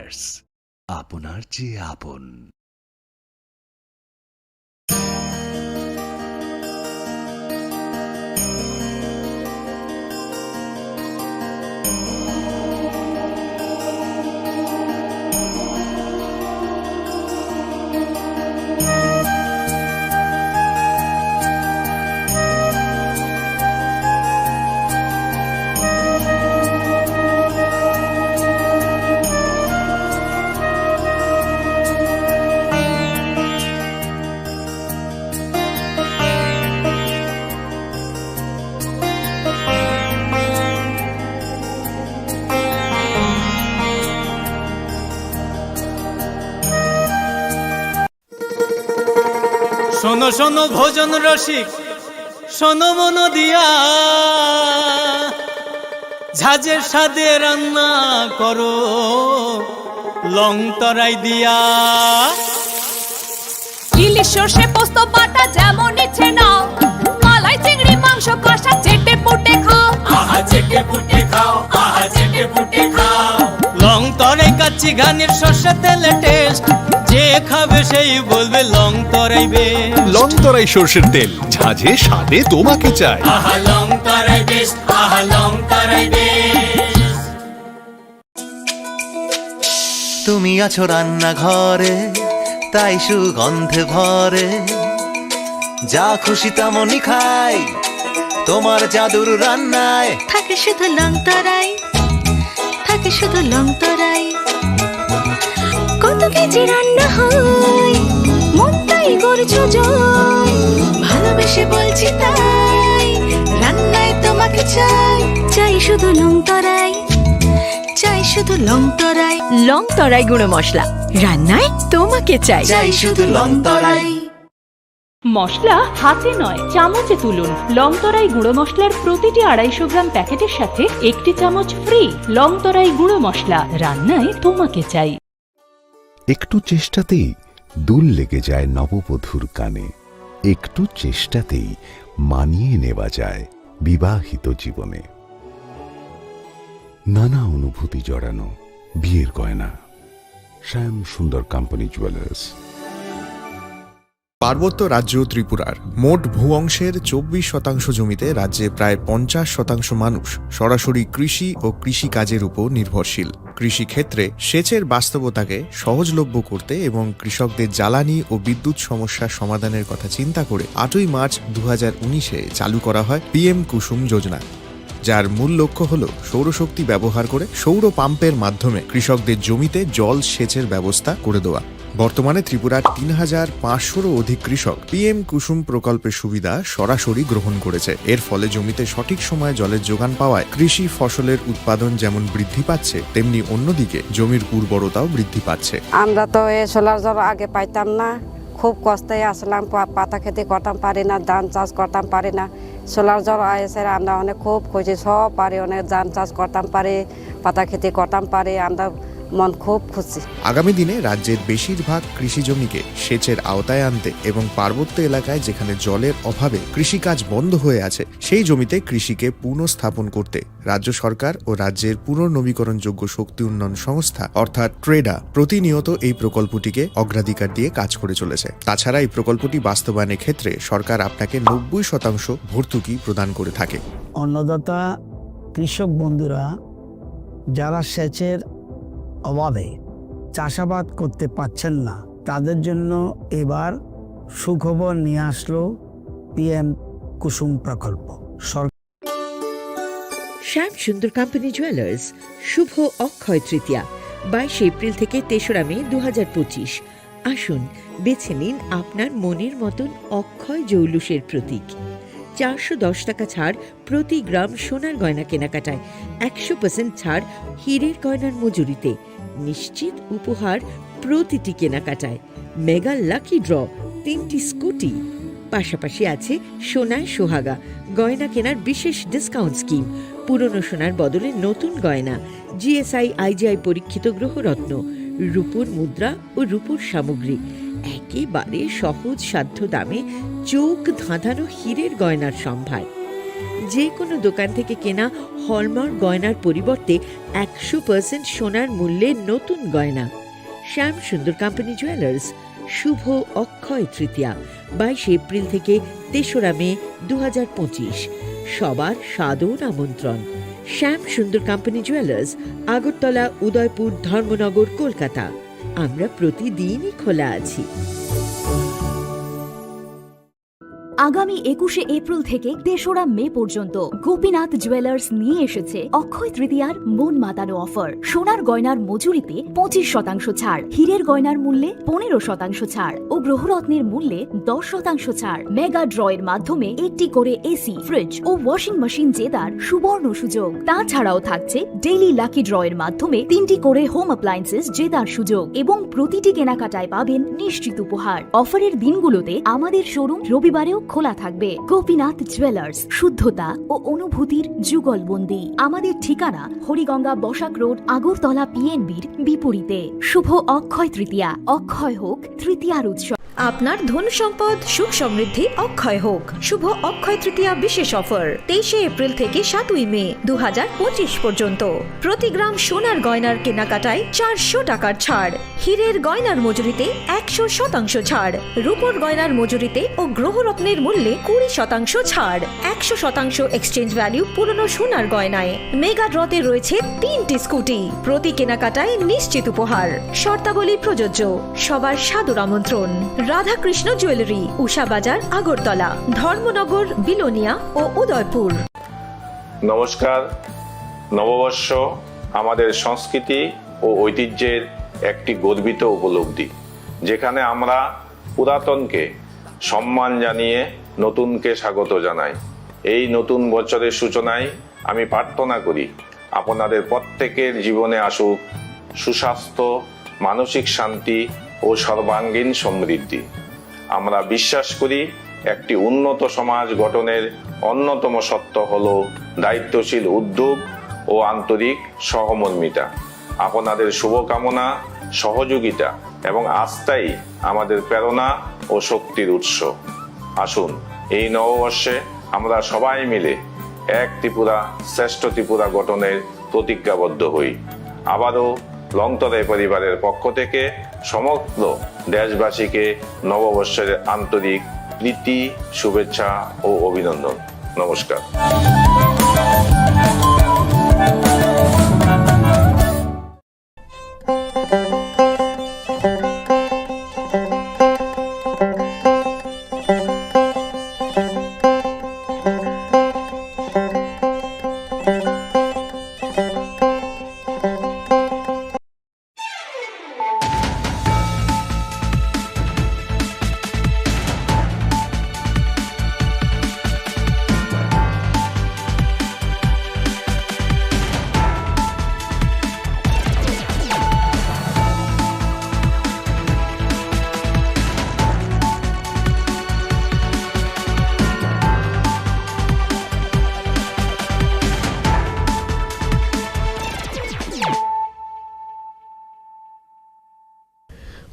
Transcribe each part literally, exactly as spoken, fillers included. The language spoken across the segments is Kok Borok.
জুয়েলার্স, আপনার যে আপন। শোনো শোনো ভোজন রসিক, শোনো মন দিয়া, ঝাঁঝের স্বাদে রান্না করো লং তরাই দিয়া। ইলিশ সর্ষে পোস্ত বাটা যেমন ইচ্ছে নাও, মালাই চিংড়ি মাংস কষা চেটে পুটে খাও। আহা চেটে পুটে খাও, আহা চেটে পুটে খাও। লং তরাই কাচ্চি ঘানির সর্ষে তেলে টেস্ট, যে খাবে সেই বলবে লং তরাই বেস্ট। লং তরাই সর্ষের তেল, ঝাঁঝে স্বাদে তোমাকে চাই। আহা লং তরাই বেস্ট, আহা লং তরাই বেস্ট। তুমি আছো রান্নাঘরে, তাই সুগন্ধে ভরে। যা খুশি তেমনই খাই তোমার জাদুর রান্নায়। থাকে শুধু লং তরাই, থাকে শুধু লং তরাই। কত কেজি রান্না হয়, মনটাই করছো জয়। ভালোবেসে বলছি তাই, রান্নায় তোমাকে চাই। চাই শুধু লং তরাই, চাই শুধু লং তরাই। লং তরাই গুঁড়ো মশলা, রান্নায় তোমাকে চাই। চাই শুধু লং তরাই। মশলা হাতে নয়, চামচে তুলুন। লং তরাই গুঁড়ো মশলার প্রতিটি আড়াইশো গ্রাম প্যাকেটের সাথে একটি চামচ ফ্রি। লং তরাই গুঁড়ো মশলা, রান্নায় তোমাকে চাই। একটু চেষ্টাতেই দুল লেগে যায় নববধূর কানে। একটু চেষ্টাতেই মানিয়ে নেওয়া যায় বিবাহিত জীবনে। নানা অনুভূতি জড়ানো বিয়ের গয়না। শ্যাম সুন্দর কোম্পানি জুয়েলার্স। পার্বত্য রাজ্য ত্রিপুরার মোট ভূ অংশের চব্বিশ শতাংশ জমিতে রাজ্যে প্রায় পঞ্চাশ শতাংশ মানুষ সরাসরি কৃষি ও কৃষিকাজের উপর নির্ভরশীল। কৃষিক্ষেত্রে সেচের বাস্তবতাকে সহজলভ্য করতে এবং কৃষকদের জ্বালানি ও বিদ্যুৎ সমস্যা সমাধানের কথা চিন্তা করে আটই মার্চ দু হাজার উনিশে চালু করা হয় পিএম কুসুম যোজনা, যার মূল লক্ষ্য হল সৌরশক্তি ব্যবহার করে সৌর পাম্পের মাধ্যমে কৃষকদের জমিতে জল সেচের ব্যবস্থা করে দেওয়া। বর্তমানে ত্রিপুরার তিন হাজার পাঁচশোরও অধিক কৃষক পিএম কুসুম প্রকল্পের সুবিধা সরাসরি গ্রহণ করেছে। এর ফলে জমিতে সঠিক সময়ে জলের যোগান পাওয়ায় কৃষি ফসলের উৎপাদন যেমন বৃদ্ধি পাচ্ছে, তেমনি অন্যদিকে জমির উর্বরতাও বৃদ্ধি পাচ্ছে। আমরা তো এই সোলার জল আগে পাইতাম না, খুব কষ্টে আসলাম, পা-, পাতা খেতি করতাম পারি না, ধান চাষ করতাম পারি না। সোলার জল আইসে আমরা অনেক খুব খুশি, সব পারি, অনেক ধান চাষ করতাম পারি, পাতা খেতি করতাম পারি, আমরা মন খুব খুশি। আগামী দিনে রাজ্যের বেশিরভাগ কৃষি জমিকে সেচের আওতায় আনতে এবং পার্বত্য এলাকায় যেখানে জলের অভাবে কৃষিকাজ বন্ধ হয়ে আছে, সেই জমিতে কৃষিকে পুনঃস্থাপন করতে রাজ্য সরকার ও রাজ্যের পুনর্নবীকরণযোগ্য শক্তি উন্নয়ন সংস্থা অর্থাৎ ট্রেডা প্রতিনিয়ত এই প্রকল্পটিকে অগ্রাধিকার দিয়ে কাজ করে চলেছে। তাছাড়া এই প্রকল্পটি বাস্তবায়নের ক্ষেত্রে সরকার আপনাকে নব্বই শতাংশ ভর্তুকি প্রদান করে থাকে। অন্নদাতা কৃষক বন্ধুরা যারা সেচের অভাবে চাষাবাদ করতে পারছেন না, তাদের জন্য এবার সুখবর নিয়ে আসলো পিএম কুসুম প্রকল্প। সর- শ্যাম সুন্দর কোম্পানি জুয়েলার্স, শুভ অক্ষয় তৃতীয়া, বাইশে এপ্রিল থেকে তেসরা মে দু হাজার পঁচিশ। আসুন, বেছে নিন আপনার মনের মতন অক্ষয় জৌলুসের প্রতীক। চারশো দশ টাকা ছাড় প্রতি গ্রাম সোনার গয়না কেনাকাটায়, একশো পার্সেন্ট ছাড় হীরের গয়নার মজুরিতে, নিশ্চিত উপহার প্রতিটি কেনাকাটায়, মেগা লাকি ড্র, তিনটি স্কুটি, পাশাপাশি আছে সোনায় সোহাগা গয়না কেনার বিশেষ ডিসকাউন্ট স্কিম, পুরনো সোনার বদলে নতুন গয়না, জিএসআই আইজিআই পরীক্ষিত গ্রহরত্ন, রূপোর মুদ্রা ও রূপোর সামগ্রী, একেবারে সহজ সাধ্য দামে চোখ ধাঁধানো হীরের গয়নার সম্ভার। যে কোনো দোকান থেকে কেনা হলমার্ক গয়নার পরিবর্তে একশো পার্সেন্ট সোনার মূল্যে নতুন গয়না। শ্যাম সুন্দর কোম্পানি জুয়েলার্স, শুভ অক্ষয় তৃতীয়া, বাইশে এপ্রিল থেকে তেসরা মে দু হাজার পঁচিশ। সবার সাদর আমন্ত্রণ। শ্যাম সুন্দর কোম্পানি জুয়েলার্স, আগরতলা, উদয়পুর, ধর্মনগর, কলকাতা। আমরা প্রতিদিনই খোলা আছি। আগামী একুশে এপ্রিল থেকে তেসরা মে পর্যন্ত গোপীনাথ জুয়েলার্স নিয়ে এসেছে অক্ষয় তৃতীয়ার মন মাতানো অফার। সোনার গয়নার মজুরিতে পঁচিশ শতাংশ ছাড়, হীরের গয়নার মূল্যে পনেরো শতাংশ ছাড় ও গ্রহরত্নের মূল্যে দশ শতাংশ ছাড়। মেগা ড্রয়ের মাধ্যমে একটি করে এসি, ফ্রিজ ও ওয়াশিং মেশিন জেতার সুবর্ণ সুযোগ। তাছাড়াও থাকছে ডেইলি লাকি ড্রয়ের মাধ্যমে তিনটি করে হোম অ্যাপ্লায়েন্সেস জেতার সুযোগ এবং প্রতিটি কেনাকাটায় পাবেন নিশ্চিত উপহার। অফারের দিনগুলোতে আমাদের শোরুম রবিবারেও খোলা থাকবে। গোপীনাথ জুয়েলার্স, শুদ্ধতা ও অনুভূতির যুগলবন্দি। আমাদের ঠিকানা হরিগঙ্গা বসাক রোড, আগরতলা পিএনবির বিপরীতে। শুভ অক্ষয় তৃতীয়া, অক্ষয় হোক তৃতীয়ার উৎসব। আপনার ধন সম্পদ সুখ সমৃদ্ধি অক্ষয় হোক। শুভ অক্ষয় তৃতীয়া বিশেষ অফার, তেইশে এপ্রিল থেকে সাতই মে দু হাজার পঁচিশ পর্যন্ত। প্রতি গ্রাম সোনার গয়নার কেনাকাটায় চারশো টাকার ছাড়, হীরের গয়নার মজুরিতে একশো শতাংশ ছাড়, রূপোর গয়নার মজুরিতে ও গ্রহরত্নের মূল্যে কুড়ি শতাংশ ছাড়, একশো শতাংশ এক্সচেঞ্জ ভ্যালু পুরনো সোনার গয়নায়। মেগা ড্রতে রয়েছে তিনটি স্কুটি, প্রতি কেনাকাটায় নিশ্চিত উপহার। শর্তাবলী প্রযোজ্য। সবার সাদর আমন্ত্রণ। রাধাকৃষ্ণ জুয়েলারি, উষা বাজার, আগরতলা, ধর্মনগর, বিলোনিয়া ও উদয়পুর। নমস্কার। নববর্ষ আমাদের সংস্কৃতি ও ঐতিহ্যের একটি গর্বিত উপলব্ধি, যেখানে আমরা পুরাতনকে সম্মান জানিয়ে নতুনকে স্বাগত জানাই। এই নতুন বছরের সূচনায় আমি প্রার্থনা করি, আপনাদের প্রত্যেকের জীবনে আসুক সুস্বাস্থ্য, মানসিক শান্তি ও সর্বাঙ্গীন সমৃদ্ধি। আমরা বিশ্বাস করি, একটি উন্নত সমাজ গঠনের অন্যতম সত্য হল দায়িত্বশীল উদ্যোগ ও আন্তরিক সহমর্মিতা। আপনাদের শুভকামনা, সহযোগিতা এবং আস্থাই আমাদের প্রেরণা ও শক্তির উৎস। আসুন, এই নববর্ষে আমরা সবাই মিলে এক ত্রিপুরা, শ্রেষ্ঠ ত্রিপুরা গঠনের প্রতিজ্ঞাবদ্ধ হই। আবারও লংতরাই পরিবারের পক্ষ থেকে সমগ্র দেশবাসীকে নববর্ষের আন্তরিক প্রীতি, শুভেচ্ছা ও অভিনন্দন। নমস্কার।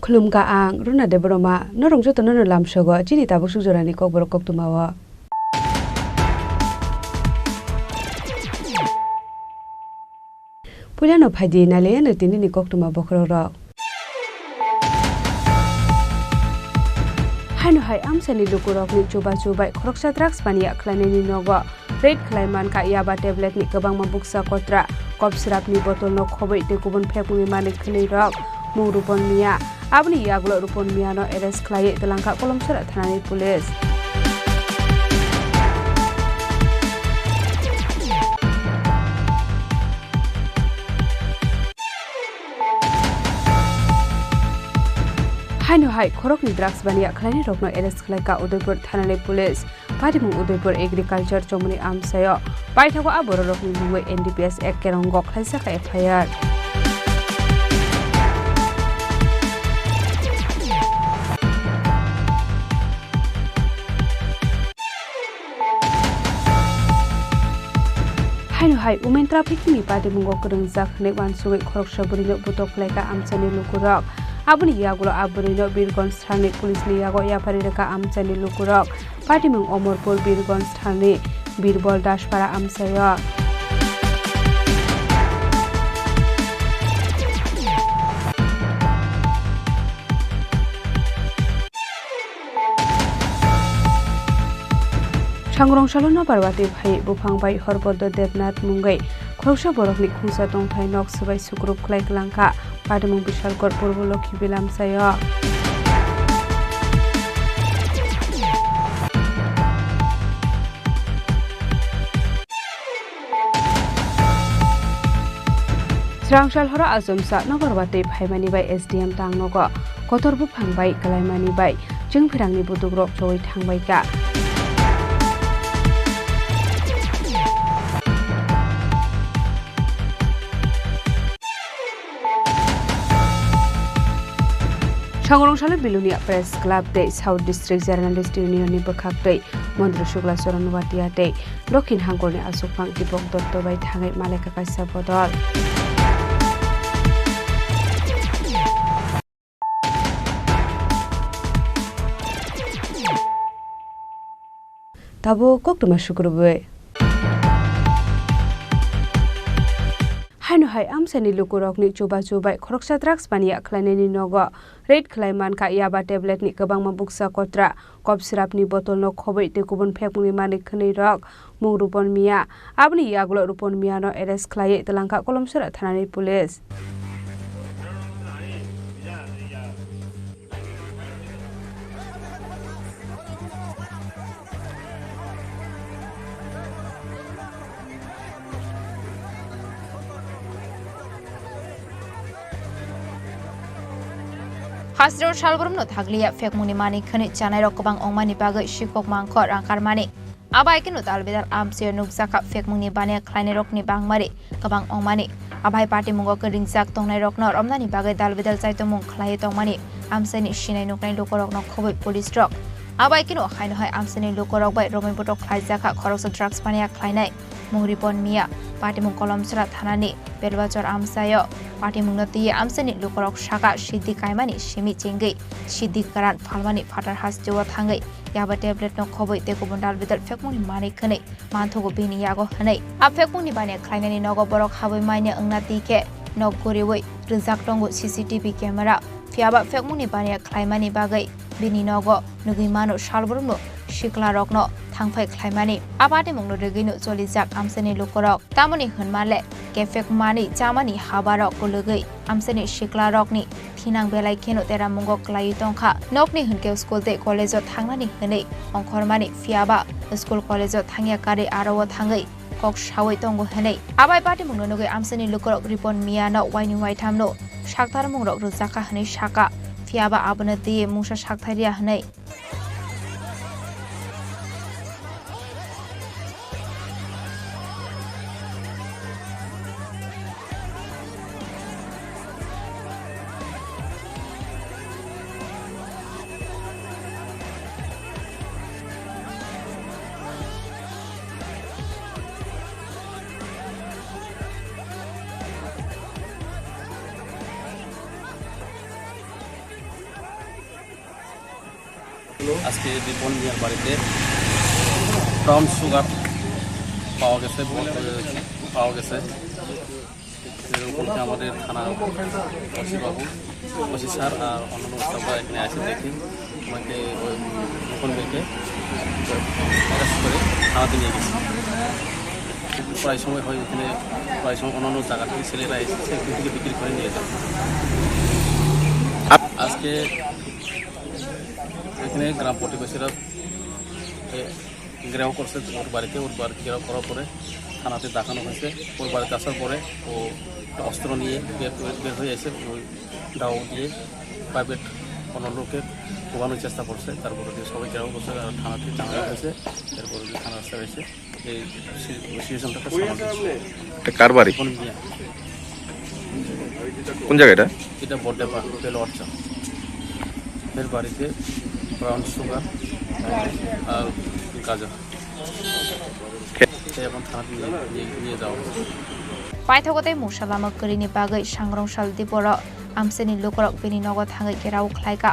Khulumkha ang Runa Debbarma, norok jotono no lamsogo chini tabuk suk jorani kokborok koktwma o. Puilano phaidi nailaiyano tinini koktwma bokhorok rok. Haino hai amchaini lukurokni chubachu bai khoroksa drugs baniya khlainaini nogo raid khlai mankha yaba tablet ni kwbangma bukcha kotra, kop srapni botolno khobwi tei kubun phekmungni manwi khwnwi rok mung Rupon Miya. Aboni yagulo Rupon Miyano arrest khlaiwi twlangkha Kolomsora thanani police. Haino hai khoroknwi drugs baniya khlainairokno arrest khlaikha Udaipur thanani police. Patimung Udaipur Agriculture chomoni amchaio paithago a bororokni mungwi N D P S Act kerongo khlaijak F I R. Haino hai women trafficking ni patimungo kwrwngjak hwnwi uansugwi khoroksa bwrwino butok khlaikha amchaini lukurok. Aboni yagulo a bwrwino Birgonj thanani police ni yago yapharwi rwkha amchaini lukurok. Patimung Omorpur Birgonj thanani Birbol Daspara amchaio. Sangrong salo nobar watwi phai buphang bai Horbondo Debnath mungwi khoroksa borokni khungsa tongthai nok swbai sukrup khlai kwlangkha. Patimung Bishalgarh Purbo Lokhi Bilamsaio. Srangsal horo achomsa nobar watwi phaimani bai S D M tangnogo kotor buphang bai kwlaimani bai chwngphirangni budukrok chowui thangbaikha. Sangrong salo Bilonia Press Club tei South District Journalist Union ni bwkhaktwi Mondri Shukla Charan Watia tei Dokhin Hangkorni Aswkphang Dipok Dotto bai thangwi maleka kaisa bodol. Tabuk koktwma sukrubwi. Haino hai amchaini lukurokni chubachu bai khoroksa drugs paniya khlainani nogo raid khlai mankha yaba tabletni kwbangma bukcha kotra, cough syrupni botolno khobwi tei kubun phekmungni manwi khwnwirok mung Rupon Miya. Aboni yagulo Rupon Miyano arrest khlaiwi twlangkha Kolomsora thanani police. Hasteo salbrumno thakliya phekmungni manwi khwnwi chanairok kwbang wngmani bagwi sikok mangkho rang karmani. Abo hai kheno dalbidal amchaio nukjakha phekmungni baniya khlainairokni bangmari kwbang wngmani. Abo hai patimungo kwrwngjak tongnairokno romnani bagwi dalbidal chaitomung khlaiwi tongmani amchaini sinai nuknai lukurokno khobwi police rok. Abo hai kheno haino hai amchaini lukurok bai romwi botok khlaijakha khoroksa drugs paniya khlainai mung Ripon Miya, patimung Kolomsora thanani Belbachor amchaio. Patimungno twiwi amchaini lukurok saka siddi kaimani simi chengwi siddi kwran phalmani phatar hasteo thangwi yaba tabletno khobwi tei kubun dalbidal phekmungni manwi khwnwi manthogo bini yago hwnwi. A phekmungni baniya khlainani nogo borok habwi manya wngna twi khe nok guriwi rijak tongo C C T V camera. Phiyaba phekmungni baniya khlaimani bagwi bini nogo nugwi mano salbrumno siklarokno thangphai khlaimani. A patimungno rwgwino cholijak amchaini lukurok. Tamoni hwnma le, kephek manwi chamani habarok kwlwgwi amchaini siklarokni thinang belai kheno teramungo kwlaiwi tongkha. Nokni hwnkhe school tei college-o thangnani hwnwi ongkhormani, phiyaba school college-o thangya karwi aro-o thangwi kok sawi tongo hwnwi. Abai patimungno nugwi amchaini lukurok Ripon Miyano waini waithamno saktarmungrok rwjakha hwnwi sakha, phiyaba abono twiwi mungsa sakthariya hwnwi. আজকে রিপন মিয়ার বাড়িতে brown sugar পাওয়া গেছে, পাওয়া গেছে। এরকম আমাদের থানা ওসি বাবু, ওসি স্যার আর অন্যান্য স্টাফরা এখানে এসে দেখে ওনাকে, ওই রিপন মিয়াকে অ্যারেস্ট করে থানাতে নিয়ে গেছে। প্রায় সময় হয় এখানে, প্রায় সময় অন্যান্য জায়গা থেকে ছেলেরা এসেছে, এখান থেকে বিক্রি করে নিয়ে যায়। আজকে এখানে গ্রাম প্রতিবেশীরা, এ, ঘেরাও করছে ওর বাড়িতে। ওর বাড়িতে ঘেরাও করার পরে থানাতে দেখানো হয়েছে। ওর বাড়িতে আসার পরে ও একটা অস্ত্র নিয়ে বের, বের হয়ে এসে ওই দাও দিয়ে প্রাইভেট কোনো লোকে কোবানোর চেষ্টা করছে। তারপরে দিয়ে সবাই ঘেরাও করছে আর থানাতে জানানো হয়েছে। এরপরে দিয়ে থানার স্যার এসে এই সি-, সিচুয়েশনটাকে সামাল দিচ্ছে। এটা কার বাড়ি? কোন মিয়া? কোন জায়গা এটা? এটা বড্ডাপা, বেলোয়ারচা। এর বাড়িতে ব্রাউন সুগার আর গাঁজা। খে- সে এখন থানাতে নিয়ে, নিয়ে, নিয়ে যাওয়া হয়েছে। Paithago tei mungsa lama kwrwini bagwi sangrong sal diporo amchaini lukurok bini nogo thangwi gherao khlaikha.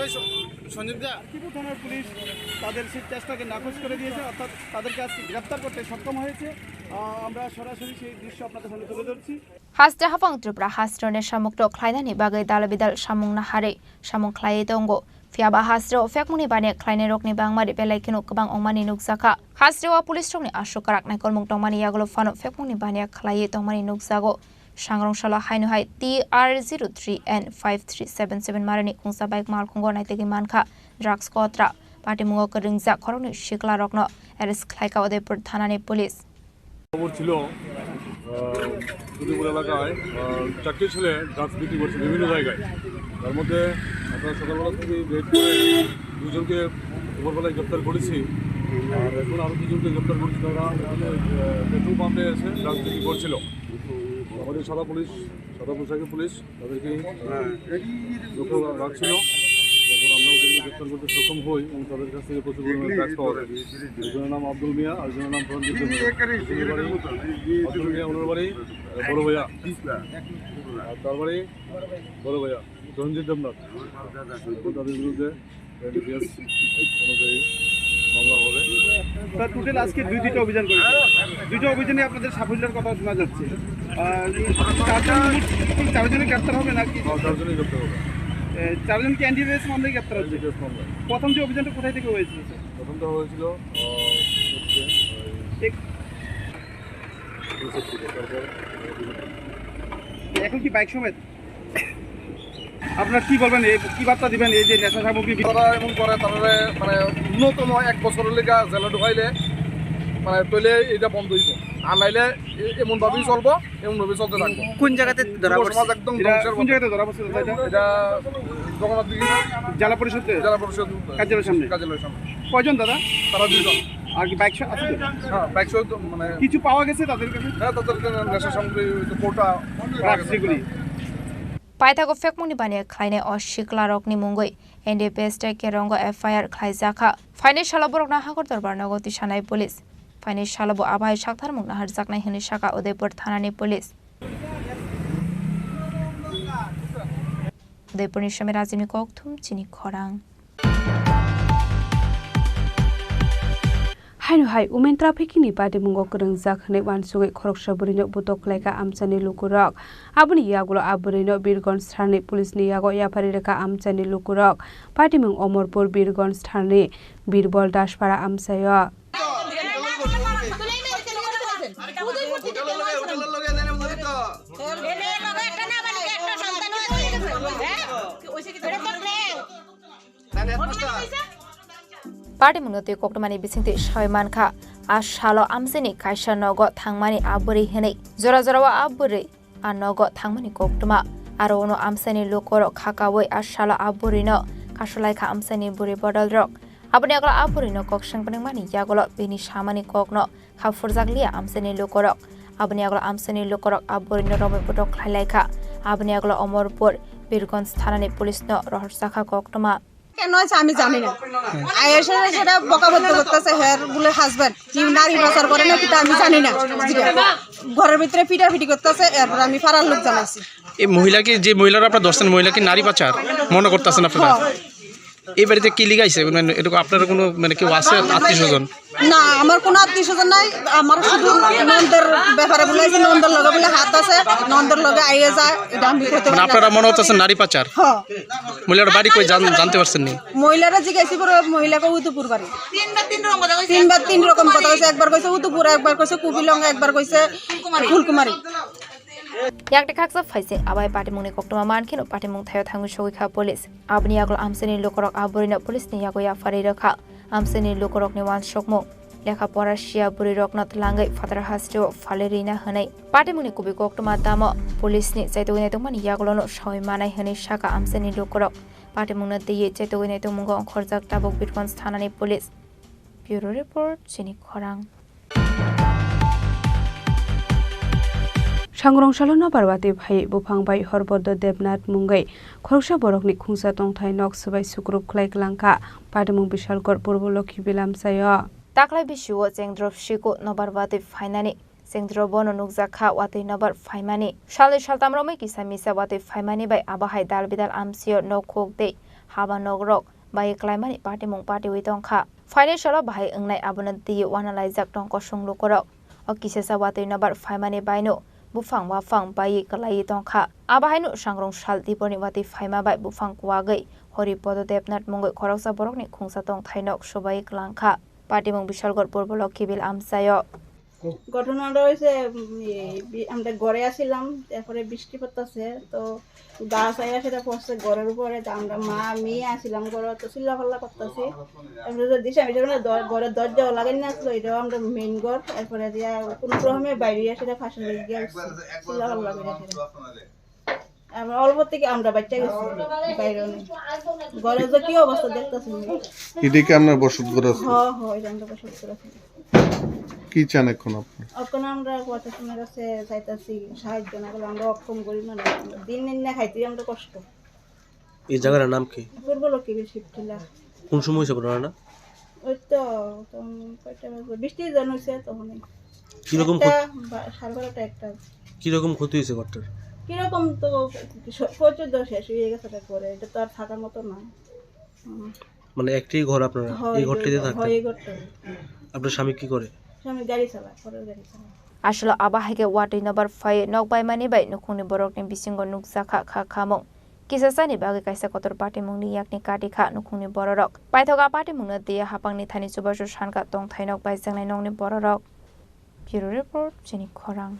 ওই স-, সঞ্জীব দা। লক্ষ্মীপুর থানার পুলিশ তাদের সেই চেষ্টাকে নাকচ করে দিয়েছে, অর্থাৎ তাদেরকে আজকে গ্রেপ্তার করতে সক্ষম হয়েছে। আহ, আমরা সরাসরি সেই দৃশ্য আপনাদের সামনে তুলে ধরছি। Haste haphang Tripura haste nesha mukto khlainani bagwi dal bidal samung naharwi samung khlaiwi tongo. Phiya ba haste o phekmungni baniya khlainairokni bangmari belai kheno kwbang wngmani nukjakha. Haste o police rokni aswk kwrak naikolmung tongmani yagulo phano phekmungni baniya khlaiwi tongmani nukjago. Sangrong salo haino hai T R zero three N five three seven seven marani khungsa bike malkhungo naitugwi mankha drugs kotra. Patimungo kwrwngjak khoroknwi siklarokno arrest khlaikha Udaipur thanani police. খবর ছিল, আহ, উদয়পুর এলাকায়, আহ, চারটি ছেলে ড্রাগস বিক্রি করছে বিভিন্ন জায়গায়। তার মধ্যে আমরা সকালবেলা থেকে রেড করে দুজনকে ভোরবেলায় গ্রেপ্তার করেছি। আর এখন আরও দুজনকে গ্রেপ্তার করেছি, তারা এখানে, আহ, পেট্রোল পাম্পে এসে ড্রাগস বিক্রি করছিল। আমাদের সাদা পুলিশ, সাদা পোশাকের পুলিশ তাদেরকে লক্ষ্য রাখছিল। তারপর আমরা ওদেরকে গ্রেপ্তার করতে সক্ষম হই এবং তাদের কাছ থেকে প্রচুর পরিমাণে ড্রাগস পাওয়া যায়। একজনের নাম আব্দুল মিয়া, আরেকজনের নাম প্রণজিৎ দেবনাথ। আব্দুল মিয়া, ওনার বাড়ি, আহ, বড় ভাইয়া। আর তার বাড়ি বড় ভাইয়া, প্রণজিৎ দেবনাথ। এখন তাদের বিরুদ্ধে এনডিপিএস অনুযায়ী মামলা হবে। স্যার, টোটাল আজকে দুই দুইটা অভিযান করেছে, দুইটা অভিযানে আপনাদের সাফল্যের কথা শোনা যাচ্ছে। আহ, চারজন মোট, চারজনই গ্রেপ্তার হবে নাকি? হ্যাঁ, চারজনই গ্রেপ্তার হবে। এ, চারজন কি এনডিপিএস মামলায় গ্রেপ্তার হচ্ছে? এনডিপিএস মামলায়। প্রথম যে অভিযানটা কোথায় থেকে হয়েছিল, স্যার? প্রথমটা হয়েছিল, আহ, হচ্ছে, ওই এক- এখন কি বাইক সমেত? আপনার কি বলবেন, এই কি বার্তা দিবেন এই যে নেশা সামগ্রী বি- তারা এমন করে, তারা মানে ন্যূনতম এক বছরের লেগা জেলে ঢুকাইলে মানে তইলে এটা বন্ধ হইব, আর নাইলে এ-, এমন ভাবেই চলবো, এমন ভাবেই চলতে থাকবো। কোন জায়গাতে ধরা যুব পড়ছে? সমাজ একদম এটা ধ্বংসের কোন পথে। জায়গাতে ধরা পড়ছে, দাদা, এটা? এটা জগন্নাথ দিঘি জেলা পরিষদে? জেলা পরিষদ কার্যালয়ের সামনে? কার্যালয়ের সামনে। কয়জন দাদা? তারা দুইজন। আর কি বাইক সহ আছে তো? হ্যাঁ, বাইক সহ তো মানে কিছু পাওয়া গেছে তাদের কাছে? হ্যাঁ, তাদের কাছে নেশা সামগ্রী, ওই তো কৌটা পাওয়া গেছে। রাখছে গুলি। Paithago phekmungni baniya khlainai o siklarokni mungwi N D P S tei Kerongo F I R khlaijakha. Phainai salo borokno Hagor Dorbar nogo tisanai police. Phainai salo bo abai saktharmung naharjaknai hwnwi sakha Udaipur thanani police. Udaipurni Somi Rajibni kokthum chini khorang. Haino hai women trafficking ni badimungo kwrwngjak hwnwi uansugwi khoroksa bwrwino butok khlaikha amchaini lukurok. Aboni yagulo a bwrwino Birgonj tharni police ni yago yapharwi rwkha amchaini lukurok. Patimung Omorpur Birgonj tharni Birbol Daspara amchaio. Patimungno twi koktwmani bisingtwi sawi mankha, a salo amchaini kaisa nogo thangmani a bwrwi hwnwi. Jora jorao a bwrwi a nogo thangmani koktwma. Aro uno amchaini lukurok khakaui a salo a bwrwino kasulaikha amchaini bwrwi bodolrok. Aboni yagulo a bwrwino kok sengpnwngmani yagulo bini samani kokno kha phurjakliya amchaini lukurok. Aboni yagulo amchaini lukurok a bwrwino romwi butok khlailaikha. Aboni yagulo Omorpur Birgonj thanani policeno rohorjakha koktwma. কেন হয়েছে আমি জানি না। আইএসএ সেটা বকাবদ্ধ করতেছে, হের বলে হাজবেন্ড কি নারী পাচার করে না কিতা আমি জানি না। ঘরের ভিতরে পিটাপিটি করতেছে, এরপর আমি পাড়ার লোক জানাইছি। এই মহিলা কি, যে মহিলারা আপনারা ধরছেন, মহিলা কি নারী পাচার মনে করতেছেন আপনারা? হ্যাঁ। এই বাড়িতে কি লিগাইছে? মানে, এরকম আপনার কোনো, মানে, কেউ আছে আত্মীয় স্বজন? না, আমার কোনো আত্মীয় স্বজন নাই। আমার শুধু ননদের ব্যাপারে বলে, এই যে ননদের লগে বলে হাত আছে, ননদের লগে আইয়ে যায়, এটা আমি কইতে মানে, পারি না। আপনারা মনে হচ্ছে নারী পাচার? হ্যাঁ। মহিলার বাড়ি কই জান-, জানতে পারছেন নি? মহিলারা জিজ্ঞাসা করে, মহিলাকে উদয়পুর বাড়ি। তিনবার তিন রকম কথা কইছে। তিনবার তিন রকম কথা কইছে। একবার কইছে উদয়পুর, একবার কইছে কুবিলং, একবার কইছে Phulkumari. Yakte khaksa phaising abai patimungni koktwma mankheno patimung thaio thangwi sogwi kha police. Aboni yagulo amchaini lukurok a bwrwino police ni yago yapharwi rwkha. Amchaini lukurokni uansukmung, lekha pora siya bwrwirokno twlangwi phataro hasteo phalwi rwina hwnwi. Patimungni kubui koktwma tamo police ni chaitugwi naitokmani yagulono sawi manai hwnwi sakha amchaini lukurok. Patimungno twiwi chaitugwi naitokmungo ongkhorjak tabuk Birgonj thanani police. Bureau Report, Chini Khorang. Sangrong salo nobar watwi phai buphang bai Horbodo Debnath mungwi khoroksa borokni khungsa tongthai nok swbai sukrup khlai klangkha, Patimung Bishalgarh Purbo Lokhibil amchaio. Taklai bisio Chengdrop Siku nobar watwi phainani Chengdrop bono nukjakha watwi nobar phaimani. Salnwi saltam romwi kisa misa watwi phaimani bai abo hai dal bidal amchaio nok khuk tei haba nokrok bai klaimani patimung patiwi tongkha. Phainai salo bahai wngnai abono twiwi uanalaijak tong kosong lukurok. O kisasa watwi nobar phaimani baino buphang waphang baiwi kwlaiwi tongkha. Abo haino sangrong sal tiborni watwi phaima bai buphang kwagwi Hori Podo Debnath mungwi khoroksa borokni khungsa tongthai nok swbaiwi klangkha. Patimung Bishalgarh Purbo Lokhibil amchaio. ঘটনাটা হয়েছে, উম, এই বি-, আমরা ঘরে আছিলাম, তারপরে বৃষ্টি পড়তেছে, তো গাছ আইয়া সেটা পড়ছে ঘরের উপরে, তো আমরা মা মেয়ে আছিলাম ঘরে, তো চিল্লাফাল্লা করতেছি। তারপরে যে দিশা মিশা মানে দ-, ঘরের দরজাও লাগাই না আসলো, এটাও আমরা মেইন ঘর, এরপরে দিয়া কোনো ক্রমে বাইরে এসে সেটা ফাঁসি হয়ে গিয়ে উঠছে, চিল্লাফাল্লা করে সেটা। আমরা অল্প থেকে আমরা বাচ্চা গেছি, বাইরে নেই। ঘরে যে কি অবস্থা দেখতেছি। এটা কি আপনার বসত ঘর আছে? হ, হ, এটা আমরা বসত ঘর আছে। কি চান এখন আপনি? এখন আমরা প্রশাসনের কাছে চাইতাছি সাহায্য, না করলে আমরা অক্ষম গরিব মানুষ। দিন দিন না খাইতে আমরা কষ্ট। এই জায়গার নাম কি? পূর্ব লক্ষ্মীপুর শিবটিলা। কোন সময় হয়েছে ঘটনাটা? ওই তো, তখন কয়টা বাজে? বৃষ্টির জন হয়েছে তখনই। কিরকম একটা ক্ষতি? বা-, সাড়ে বারোটা, একটা। কিরকম ক্ষতি হয়েছে ঘরটার? কিরকম তো স-, প্রচুর দোষ শেষ হয়ে গেছে তারপরে, এটা তো আর থাকার মতো না। হুম। মানে একটাই ঘর আপনারা? হয়, এই ঘরটাতে থাকতেন? হয়, এই ঘরটাই। আপনার স্বামী কি করে? স্বামী গাড়ি চালায়, ঘরের গাড়ি চালায়। Aswkno abo hai khe watwi nobar phai nok baimani bai nukhungni borokni bisingo nukjakha kha khamung. Kisa chani bagwi kaisa kotor patimungni yakni kati kha nukhungni bororok. Paithak a patimungno twiwi haphangni thani chubachu sankha tongthai nok baijaknai nokni bororok. Bureau Report, Chini Khorang.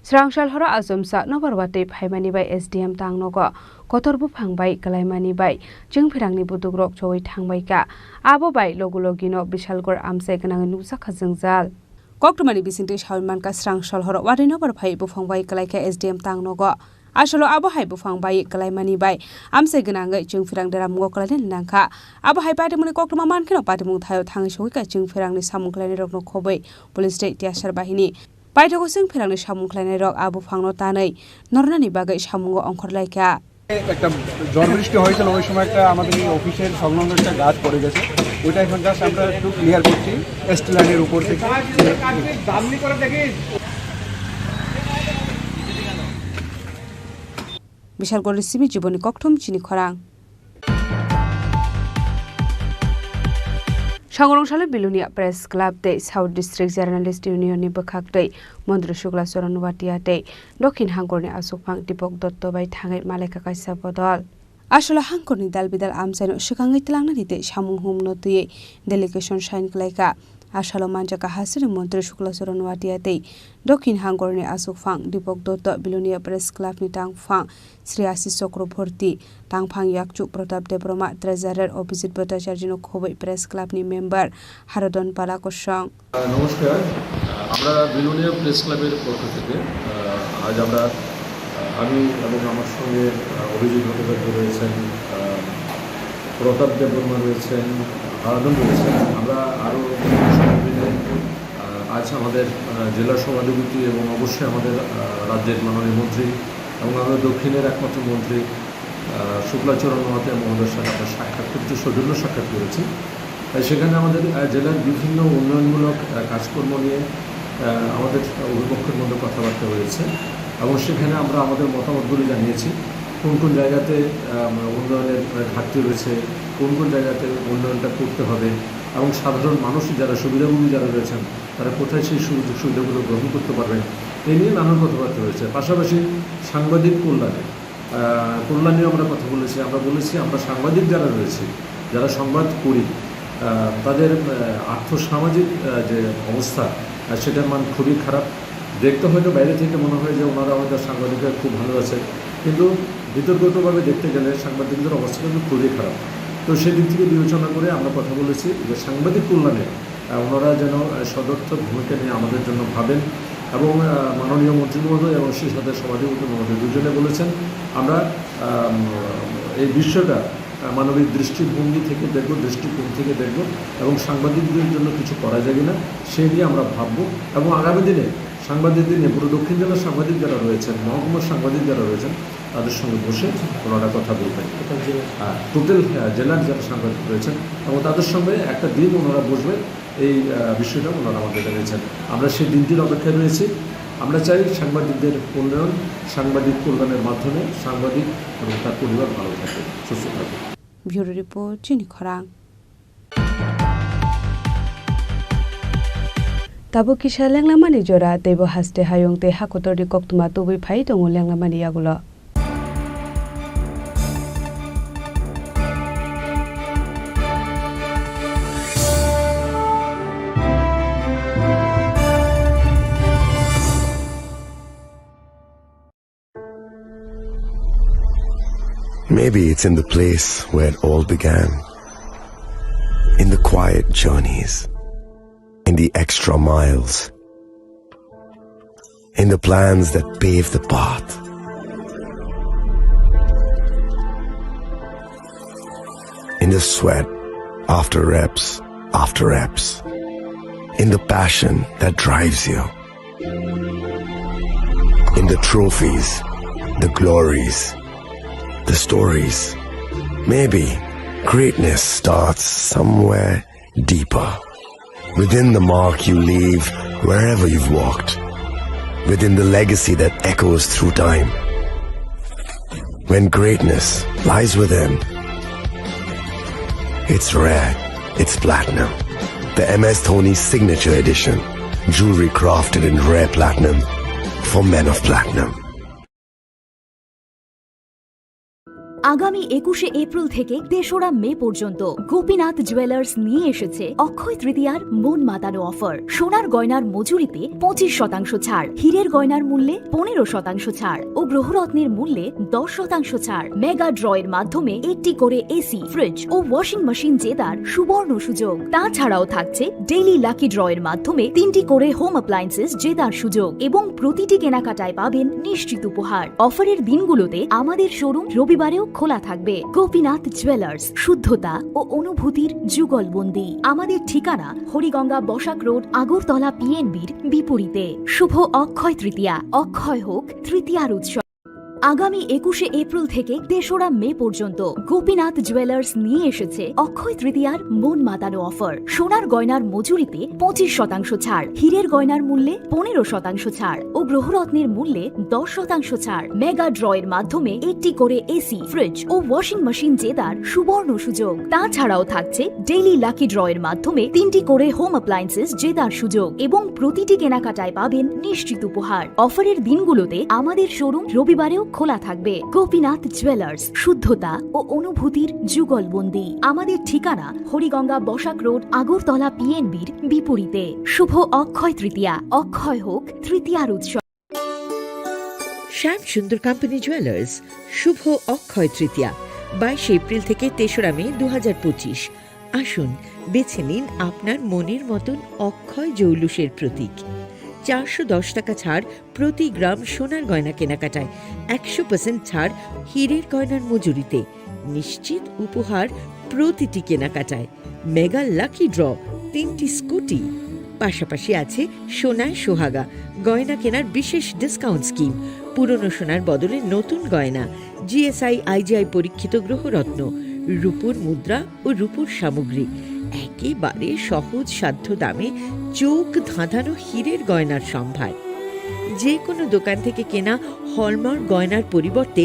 Srangsalhoro achomsa nobar watwi phaimani bai S D M tangnogo kotor buphang bai kwlaimani bai chwngphirangni budukrok chowi thangbaikha. Abo bai logi logino Bishalgarh amchai gwnangwi nukjakha jwngjal. Koktwmani bisingtwi sawi mankha, Srangsalhoro watwi nobar phai buphang bai kwlaikha S D M tangnogo. Aswkno abo hai buphang bai kwlaimani bai amchai gwnangwi chwngphirang deramungo kwlainani nangkha. Abo hai patimungni koktwma mankheno patimung thaio thangwi sogwikha chwngphirangni samung khlainairokno khobwi police tei tiyasar bahini. Paithago chwngphirangni samung khlainairok a buphangno tanwi nornani bagwi samungo ongkhorlaikha. একটা ঝড় বৃষ্টি হয়েছিল, ওই সময় একটা আমাদের এই অফিসের সংলগ্ন একটা গাছ পড়ে গেছে, ওইটা এখন জাস্ট আমরা একটু ক্লিয়ার করছি স্টিল লাইনের উপর থেকে। Bishalgarhni simi Jiboni Kokthum, Chini Khorang. Sangrong salo Bilonia Press Club tei South District Journalist Union ni bwkhak tei Montri Shukla Charan Watia tei Dokhin Hangkorni achukphang Deepak Dotto bai thangwi malaikha kaisa bodol. Aswkno Hangkorni dal bidal amchaino swkangwi twlangnani tei samung humno twiwi delegation sign khlaikha. Aswkno manjakha hasteni Montri Shukla Charan Watia tei Dokhin Hangkorni achukphang Deepak Dotto, Bilonia Press Club ni tangphang Sri Ashish Chakraborty, tangphang yakchu Pratap Debbarma, Treasurer Abhijit Bhattacharjee no khobwi Press Club ni member Haradon Pala Kosong. নমস্কার, আমরা বিলোনিয়া প্রেস ক্লাবের পক্ষ থেকে, আহ, আজ আমরা, আহ, আমি এবং আমার সঙ্গে, আহ, অভিজিৎ ভট্টাচার্য রয়েছেন, আহ, প্রতাপ দেববর্মা রয়েছেন, হারাধন রয়েছেন, আমরা আরও সবাই মিলে, আহ, আজ আমাদের, আহ, জেলা সভাধিপতি এবং অবশ্যই আমাদের, আহ, রাজ্যের মাননীয় মন্ত্রী, আহ, এবং আমরা দক্ষিণের একমাত্র মন্ত্রী, আহ, শুক্লাচরণ মহাতে মহোদয়ের সাথে আমরা সাক্ষাৎ করেছি, সৌজন্য সাক্ষাৎ করেছি। তাই সেখানে আমাদের, আহ, জেলার বিভিন্ন উন্নয়নমূলক, আহ, কাজকর্ম নিয়ে, আহ, আমাদের উভয় পক্ষের মধ্যে কথাবার্তা হয়েছে এবং সেখানে আমরা আমাদের মতামতগুলি জানিয়েছি, কোন কোন জায়গাতে, আহ, উন্নয়নের, আহ, ঘাটতি রয়েছে, কোন কোন জায়গাতে উন্নয়নটা করতে হবে এবং সাধারণ মানুষ যারা সুবিধাভোগী যারা রয়েছেন, তারা কোথায় সেই সুযোগ সুবিধাগুলো গ্রহণ করতে পারবেন, এই নিয়ে নানান কথাবার্তা হয়েছে। পাশাপাশি সাংবাদিক কল্যাণে, আহ, কল্যাণেও আমরা কথা বলেছি। আমরা বলেছি, আমরা সাংবাদিক যারা রয়েছে, যারা সংবাদ করি, আহ, তাদের, আহ, আর্থসামাজিক, আহ, যে অবস্থা, আহ, সেটার মান খুবই খারাপ। দেখতে হয়তো বাইরে থেকে মনে হয় যে ওনারা হয়তো সাংবাদিকরা খুব ভালো আছে, কিন্তু ভিতরগতভাবে দেখতে গেলে সাংবাদিকদের অবস্থা কিন্তু খুবই খারাপ। তো সেদিক থেকে বিবেচনা করে আমরা কথা বলেছি যে সাংবাদিক কল্যাণে, আহ, ওনারা যেন, আহ, সদর্থক ভূমিকা নিয়ে আমাদের জন্য ভাবেন এবং, আহ, মাননীয় মন্ত্রী মহোদয় এবং সেই সাথে সভাধিপতি মহোদয় দুজনে বলেছেন, আমরা, আহ, এই বিষয়টা, আহ, মানবিক দৃষ্টিভঙ্গি থেকে দেখব, দৃষ্টিকোণ থেকে দেখব এবং সাংবাদিকদের জন্য কিছু করা যায় কিনা সেই নিয়ে আমরা ভাববো এবং আগামী দিনে সাংবাদিকদের নিয়ে পুরো দক্ষিণ জেলার সাংবাদিক যারা রয়েছেন, মহকুমার সাংবাদিক যারা রয়েছেন, তাদের সঙ্গে বসে ওনারা কথা বলবেন। টোটাল জেলা। আহ, টোটাল, আহ, জেলার যারা সাংবাদিক রয়েছেন এবং তাদের সঙ্গে একটা দিন ওনারা বসবেন, এই, আহ, বিষয়টা ওনারা আমাদের জানিয়েছেন। আমরা সেই দিনটির অপেক্ষায় রয়েছি। আমরা চাই সাংবাদিকদের উন্নয়ন, সাংবাদিক কল্যাণের মাধ্যমে সাংবাদিক এবং তার পরিবার ভালো থাকবে, সুস্থ থাকবে। Bureau Report, Chini Khorang. Tabuk kisa lenglamani jora, teibo haste hayung tei hakotorni koktwma tubui phai tongo lenglamani yagulo. Maybe it's in the place where it all began. In the quiet journeys, in the extra miles, in the plans that pave the path, in the sweat after reps after reps, in the passion that drives you. In the trophies, the glories, the stories. Maybe greatness starts somewhere deeper. Within the mark you leave wherever you've walked. Within the legacy that echoes through time. When greatness lies within, it's rare, it's platinum. The M S Dhoni Signature Edition. Jewelry crafted in rare platinum for men of platinum. আগামী একুশে এপ্রিল থেকে তেসরা মে পর্যন্ত গোপীনাথ জুয়েলার্স নিয়ে এসেছে অক্ষয় তৃতীয়ার মন মাতানো অফার। সোনার গয়নার মজুরিতে পঁচিশ শতাংশ ছাড়, হীরের গয়নার মূল্যে পনেরো শতাংশ ছাড় ও গ্রহরত্নের মূল্যে দশ শতাংশ ছাড়। মেগা ড্র এর মাধ্যমে একটি করে এসি, ফ্রিজ ও ওয়াশিং মেশিন জেতার সুবর্ণ সুযোগ। তাছাড়াও থাকছে ডেইলি লাকি ড্র এর মাধ্যমে তিনটি করে হোম অ্যাপ্লায়েন্সেস জেতার সুযোগ এবং প্রতিটি কেনাকাটায় পাবেন নিশ্চিত উপহার। অফারের দিনগুলোতে আমাদের শোরুম রবিবারেও খোলা থাকবে। গোপীনাথ জুয়েলার্স, শুদ্ধতা ও অনুভূতির যুগলবন্দি। আমাদের ঠিকানা হরিগঙ্গা বসাক রোড, আগরতলা পিএনবির বিপরীতে। শুভ অক্ষয় তৃতীয়া, অক্ষয় হোক তৃতীয়ার উৎসব। আগামী একুশে এপ্রিল থেকে তেসরা মে পর্যন্ত গোপীনাথ জুয়েলার্স নিয়ে এসেছে অক্ষয় তৃতীয়ার মন মাতানো অফার। সোনার গয়নার মজুরিতে পঁচিশ শতাংশ ছাড়, হীরের গয়নার মূল্যে পনেরো শতাংশ ছাড় ও গ্রহরত্নের মূল্যে দশ শতাংশ ছাড়। মেগা ড্র এর মাধ্যমে একটি করে এসি, ফ্রিজ ও ওয়াশিং মেশিন জেতার সুবর্ণ সুযোগ। তাছাড়াও থাকছে ডেইলি লাকি ড্র এর মাধ্যমে তিনটি করে হোম অ্যাপ্লায়েন্সেস জেতার সুযোগ এবং প্রতিটি কেনাকাটায় পাবেন নিশ্চিত উপহার। অফারের দিনগুলোতে আমাদের শোরুম রবিবারেও খোলা থাকবে। গোপীনাথ জুয়েলার্স, শুদ্ধতা ও অনুভূতির যুগলবন্দি। আমাদের ঠিকানা হরিগঙ্গা বসাক রোড, আগরতলা পিএনবির বিপরীতে। শুভ অক্ষয় তৃতীয়া, অক্ষয় হোক তৃতীয়ার উৎসব। শ্যাম সুন্দর কোম্পানি জুয়েলার্স, শুভ অক্ষয় তৃতীয়া, বাইশে এপ্রিল থেকে তেসরা মে দু হাজার পঁচিশ। আসুন, বেছে নিন আপনার মনের মতন অক্ষয় জৌলুসের প্রতীক। চারশো দশ টাকা ছাড় প্রতি গ্রাম সোনার গয়না কেনাকাটায়, একশো পার্সেন্ট ছাড় হীরের গয়নার মজুরিতে, নিশ্চিত উপহার প্রতিটি কেনাকাটায়, মেগা লাকি ড্র, তিনটি স্কুটি। পাশাপাশি আছে সোনায় সোহাগা, গয়না কেনার বিশেষ ডিসকাউন্ট স্কিম, পুরনো সোনার বদলে নতুন গয়না, জিএসআই আইজিআই পরীক্ষিত গ্রহরত্ন, রূপোর মুদ্রা ও রূপোর সামগ্রী, একেবারে সহজ সাধ্য দামে চোখ ধাঁধানো হীরের গয়নার সম্ভার। যে কোনো দোকান থেকে কেনা হলমার্ক গয়নার পরিবর্তে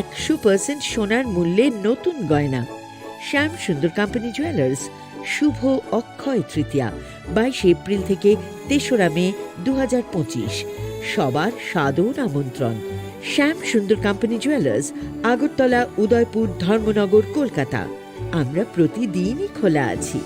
একশো পার্সেন্ট সোনার মূল্যে নতুন গয়না। শ্যাম সুন্দর কোম্পানি জুয়েলার্স, শুভ অক্ষয় তৃতীয়া, বাইশে এপ্রিল থেকে তেসরা মে দু হাজার পঁচিশ। সবার সাদর আমন্ত্রণ। শ্যাম সুন্দর কোম্পানি জুয়েলার্স, আগরতলা, উদয়পুর, ধর্মনগর, কলকাতা। আমরা প্রতিদিনই খোলা আছি।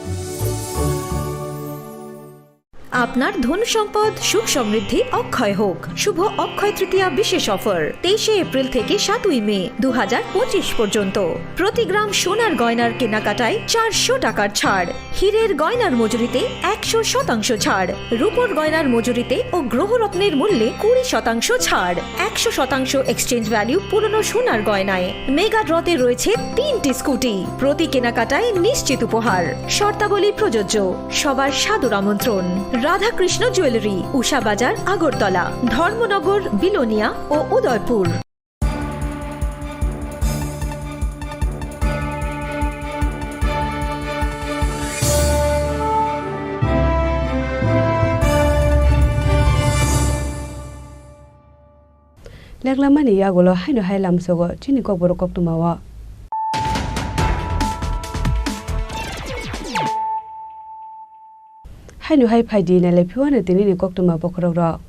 আপনার ধন সম্পদ সুখ সমৃদ্ধি অক্ষয় হোক। শুভ অক্ষয় তৃতীয়া বিশেষ অফার, তেইশে এপ্রিল থেকে সাতই মে দু হাজার পঁচিশ পর্যন্ত। প্রতি গ্রাম সোনার গয়নার কেনাকাটায় চারশো টাকার ছাড়, হীরের গয়নার মজুরিতে একশো শতাংশ ছাড়, রূপোর গয়নার মজুরিতে ও গ্রহরত্নের মূল্যে কুড়ি শতাংশ ছাড়, একশো শতাংশ এক্সচেঞ্জ ভ্যালু পুরনো সোনার গয়নায়। মেগা ড্রতে রয়েছে তিনটি স্কুটি, প্রতি কেনাকাটায় নিশ্চিত উপহার। শর্তাবলী প্রযোজ্য। সবার সাদর আমন্ত্রণ। রাধাকৃষ্ণ জুয়েলারি, উষা বাজার, আগরতলা, ধর্মনগর, বিলোনিয়া ও Udaipur. Leklamani yagulo haino hai lamsogo chini kokborok koktwmao. Haino hai phaidi nailai phiwano tinini koktwma bokhorokrok.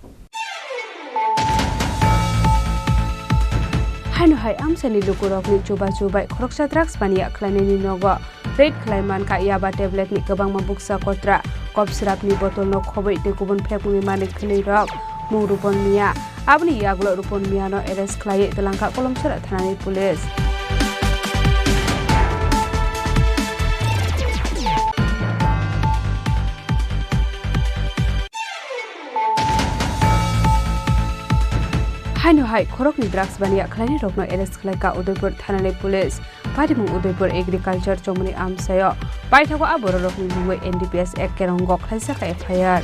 Haino hai amchaini lukurokni chubachu bai khoroksa drugs baniya khlainani nogo raid khlai mankha yaba tablet ni kwbangma bukcha kotra, kop srapni botolno khobwi tei kubun phekmungni manik khwnwi rok mung Rupon Miya. Aboni yagulo Rupon Miyano arrest khlaiwi twlangkha Kolomsora thanani police. Haino hai khoroknwi drugs baniya khlainai rokno arrest khlaikha Udaipur thanani police. Patimung Udaipur Agriculture chomoni amchaio paithago a bororokni mungwi N D P S Act kerongo khlaijak F I R.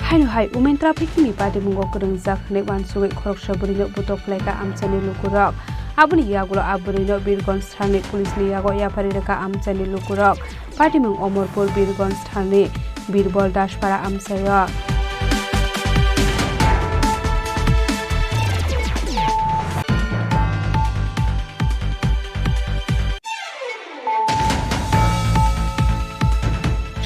Haino hai women trafficking ni patimungo kwrwngjak hwnwi uansugwi khoroksa bwrwino butok khlaikha amchaini lukurok. Aboni yagulo a bwrwino Birgonj thanani police ni yago yapharwi rwkha amchaini lukurok. Patimung Omorpur Birgonj thanani Birbol Daspara amchaio.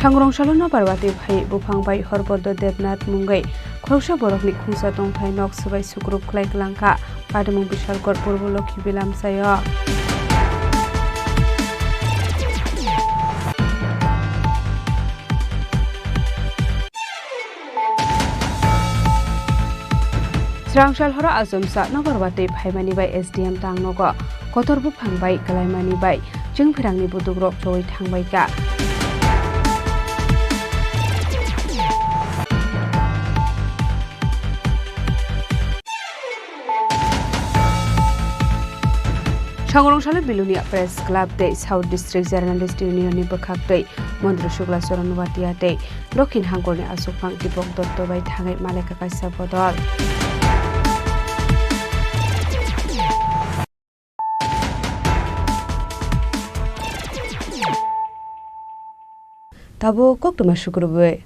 Sangrong salo nobar watwi phai buphang bai Horbordo Debnath mungwi khoroksa borokni khungsa tongthai nok swbai sukrup khlai kwlangkha. Patimung Bishalgarh Purbo Lokhi Bilamsaio. Srangsal horo achomsa nobar watwi phaimani bai S D M tangnogo kotor buphang bai kwlaimani bai chwngphirangni budukrok chowui thangbaikha. Sangrong salo Bilonia Press Club tei South District Journalist Union ni bwkhaktwi Montri Shukla Charan Watia tei Dokhin Hangkorni aswkphang Dipok Dotto bai thangwi malai kha kaisa bodol. Tabuk koktwma sukrubwi.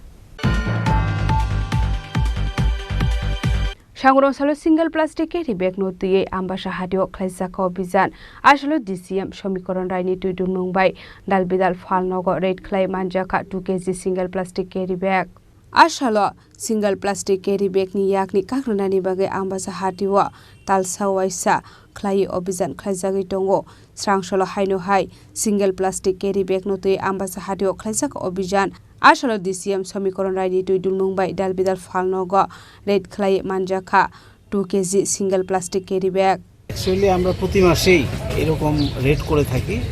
Sangrong salo single plastic carry bag no twiwi Ambasa hatio khlaijak kha obijan. Asalo D C M Somikoron Rai ni twi dulmung bai dal bidal phalnogo raid khlai manjak kha two K G single plastic carry bag. Asalo single plastic carry bag ni yakni kakrwnani bagwi Ambasa hatio talsa waisa khlaiwi obijan khlaijagwi tongo. Srangsalo haino hai single plastic carry bag no twi Ambasa hatio khlaijak obijan. Asalo D C M Somikoron Rai ni twi dulmung bai dal bidal phalnogo raid khlai manjak kha two K G single plastic carry bag. Actually, আমরা প্রতি মাসেই এরকম রেড করে থাকি। আহ,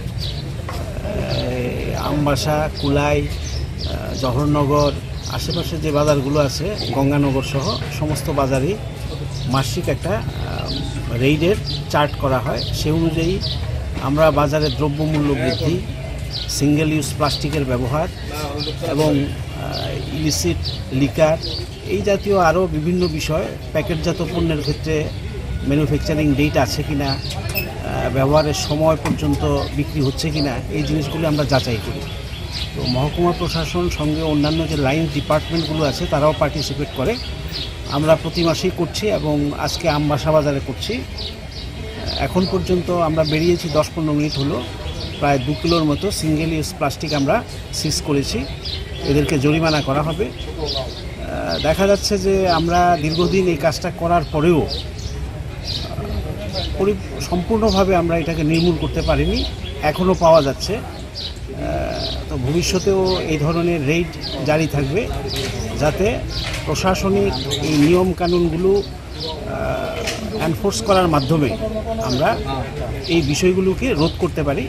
আমবাসা, কুলাই, আহ, জহরনগর, আশেপাশে যে বাজারগুলো আছে, গঙ্গানগর সহ সমস্ত বাজারেই মাসিক একটা রেইডের চার্ট করা হয়। সে অনুযায়ী আমরা বাজারে দ্রব্যমূল্য বৃদ্ধি, সিঙ্গেল ইউজ প্লাস্টিকের ব্যবহার এবং ইলিসিট লিকার, এই জাতীয় আরও বিভিন্ন বিষয়, প্যাকেটজাত পণ্যের ক্ষেত্রে ম্যানুফ্যাকচারিং ডেট আছে কিনা, ব্যবহারের সময় পর্যন্ত বিক্রি হচ্ছে কিনা, এই জিনিসগুলি আমরা যাচাই করি। তো মহকুমা প্রশাসন সঙ্গে অন্যান্য যে লাইন ডিপার্টমেন্টগুলো আছে, তারাও পার্টিসিপেট করে। আমরা প্রতি মাসেই করছি এবং আজকে আমবাসা বাজারে করছি। এখন পর্যন্ত আমরা বেরিয়েছি দশ পনেরো মিনিট হলো, প্রায় দু কিলোর মতো সিঙ্গেল ইউজ প্লাস্টিক আমরা সিজ করেছি, এদেরকে জরিমানা করা হবে। আহ, দেখা যাচ্ছে যে আমরা দীর্ঘদিন এই কাজটা করার পরেও পরি-, সম্পূর্ণভাবে আমরা এটাকে নির্মূল করতে পারিনি, এখনও পাওয়া যাচ্ছে। আহ, তো ভবিষ্যতেও এই ধরনের রেইড জারি থাকবে, যাতে প্রশাসনিক এই নিয়ম কানুনগুলো এনফোর্স করার মাধ্যমে আমরা এই বিষয়গুলোকে রোধ করতে পারি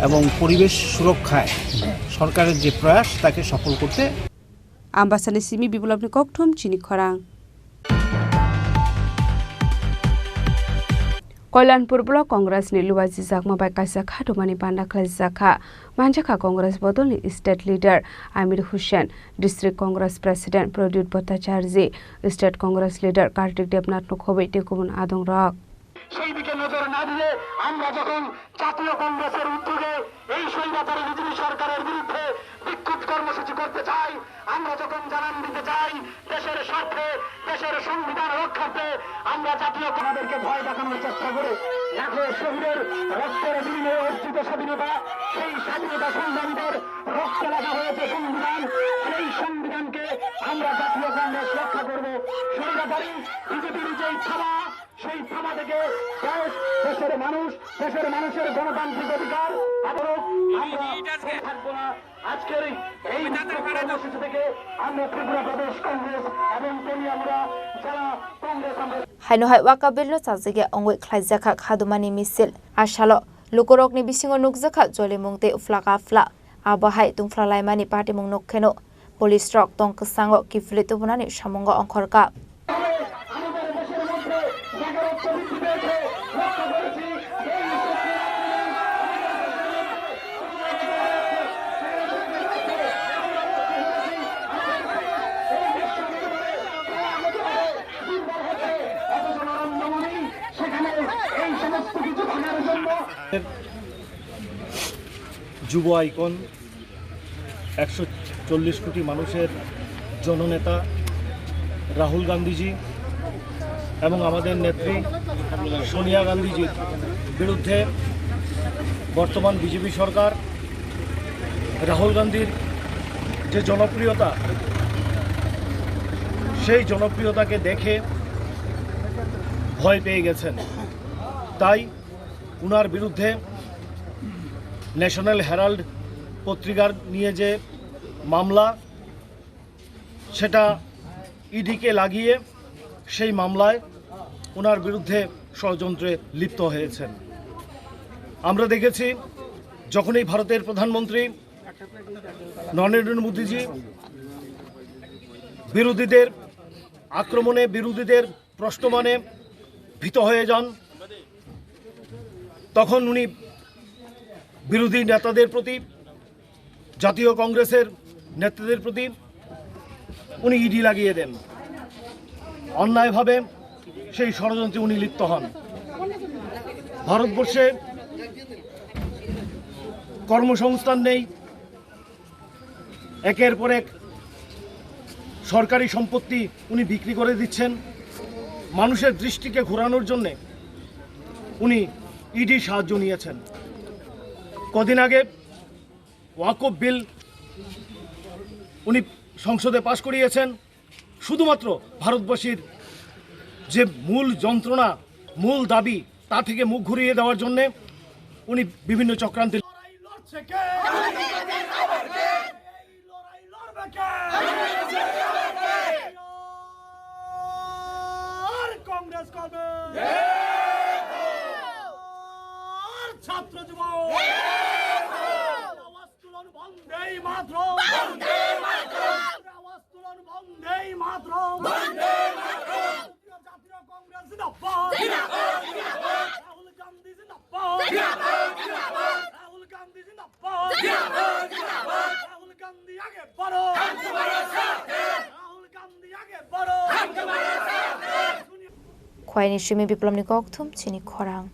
এবং পরিবেশ সুরক্ষায় সরকারের যে প্রয়াস, তাকে সফল করতে। Ambasani simi biplopni kokthum chini khorang. Koilanpur block Congress ni Luwaji Chakma bai kaisa khatumani panda khlaijak kha. Manjakha Congress bodolni state leader Amir Hussain, district Congress president Pradyut Bhattacharjee, state Congress leader Kartik Debnath no khobwi tei kubun adongrok. সেই দিকে নজর না দিয়ে আমরা যখন জাতীয় কংগ্রেসের উদ্যোগে এই স্বৈরাচারী বিজেপি সরকারের বিরুদ্ধে বিক্ষোভ কর্মসূচি করতে চাই, আমরা যখন জানান দিতে চাই দেশের স্বার্থে, দেশের সংবিধান রক্ষার্থে আমরা জাতীয় আমাদেরকে ভয় দেখানোর চেষ্টা করে লাখো শহীদের রক্তের বিনিময়ে অর্জিত স্বাধীনতা, সেই স্বাধীনতা সংগ্রামীদের রক্তে লেখা হয়েছে সংবিধান। সেই সংবিধানকে আমরা জাতীয় কংগ্রেস রক্ষা করব। স্বৈরাচারী বিজেপির যেই থাবা, সেই থাবা থেকে দেশ, দেশের মানুষ, দেশের মানুষের গণতান্ত্রিক অধিকার আবারও আমরা থাকবো না। আজকের এই বিক্ষোভ কর্মসূচি থেকে আমরা ত্রিপুরা প্রদেশ কংগ্রেস এবং তেলিয়ামুড়া জেলা কংগ্রেস আমরা Haino hai waka bill no chajagya ongwi khlaijak kha khadumani misil. Asalo lukurokni bisingo nukjak kha jolimung tei uflaka afla. Abo hai tungphla laimani patimung nuk kheno police rok tong kwchango kiphilwi tubunani samungo ongkhorkha. যুব আইকন, একশো চল্লিশ কোটি মানুষের জননেতা রাহুল গান্ধীজি এবং আমাদের নেত্রী সোনিয়া গান্ধীজির বিরুদ্ধে বর্তমান বিজেপি সরকার রাহুল গান্ধীর যে জনপ্রিয়তা, সেই জনপ্রিয়তাকে দেখে ভয় পেয়ে গেছেন। তাই উনার বিরুদ্ধে ন্যাশনাল হেরাল্ড পত্রিকার নিয়ে যে মামলা, সেটা ইডিকে লাগিয়ে সেই মামলায় ওনার বিরুদ্ধে ষড়যন্ত্রে লিপ্ত হয়েছেন। আমরা দেখেছি, যখনই ভারতের প্রধানমন্ত্রী নরেন্দ্র মোদীজি বিরোধীদের আক্রমণে, বিরোধীদের প্রশ্ন মানে ভীত হয়ে যান, তখন উনি বিরোধী নেতাদের প্রতি, জাতীয় কংগ্রেসের নেতাদের প্রতি উনি ইডি লাগিয়ে দেন। অন্যায়ভাবে সেই ষড়যন্ত্রে উনি লিপ্ত হন। ভারতবর্ষে কর্মসংস্থান নেই, একের পর এক সরকারি সম্পত্তি উনি বিক্রি করে দিচ্ছেন। মানুষের দৃষ্টিকে ঘোরানোর জন্যে উনি ইডির সাহায্য নিয়েছেন। কদিন আগে ওয়াকফ বিল উনি সংসদে পাশ করিয়েছেন। শুধুমাত্র ভারতবাসীর যে মূল যন্ত্রণা, মূল দাবি, তা থেকে মুখ ঘুরিয়ে দেওয়ার জন্যে উনি বিভিন্ন চক্রান্তে লড়াই লড়ছে কে? এই লড়াই লড়বে কে? আর কংগ্রেস কবে? আর ছাত্র যুবক? আওয়াজ তুলুন, বন্দে মাতরম। বন্দে মাতরম। আওয়াজ তুলুন, বন্দে মাতরম। বন্দে মাতরম। জাতীয় কংগ্রেস जिंदाबाद। जिंदाबाद, जिंदाबाद। राहुल गांधी जिंदाबाद। जिंदाबाद, जिंदाबाद। राहुल गांधी जिंदाबाद। जिंदाबाद, जिंदाबाद। राहुल गांधी आगे बढ़ो। हम तुम्हारे साथ हैं। राहुल गांधी आगे बढ़ो। हम तुम्हारे साथ हैं। Khwaini simi Biplomni kokthum chini khorang.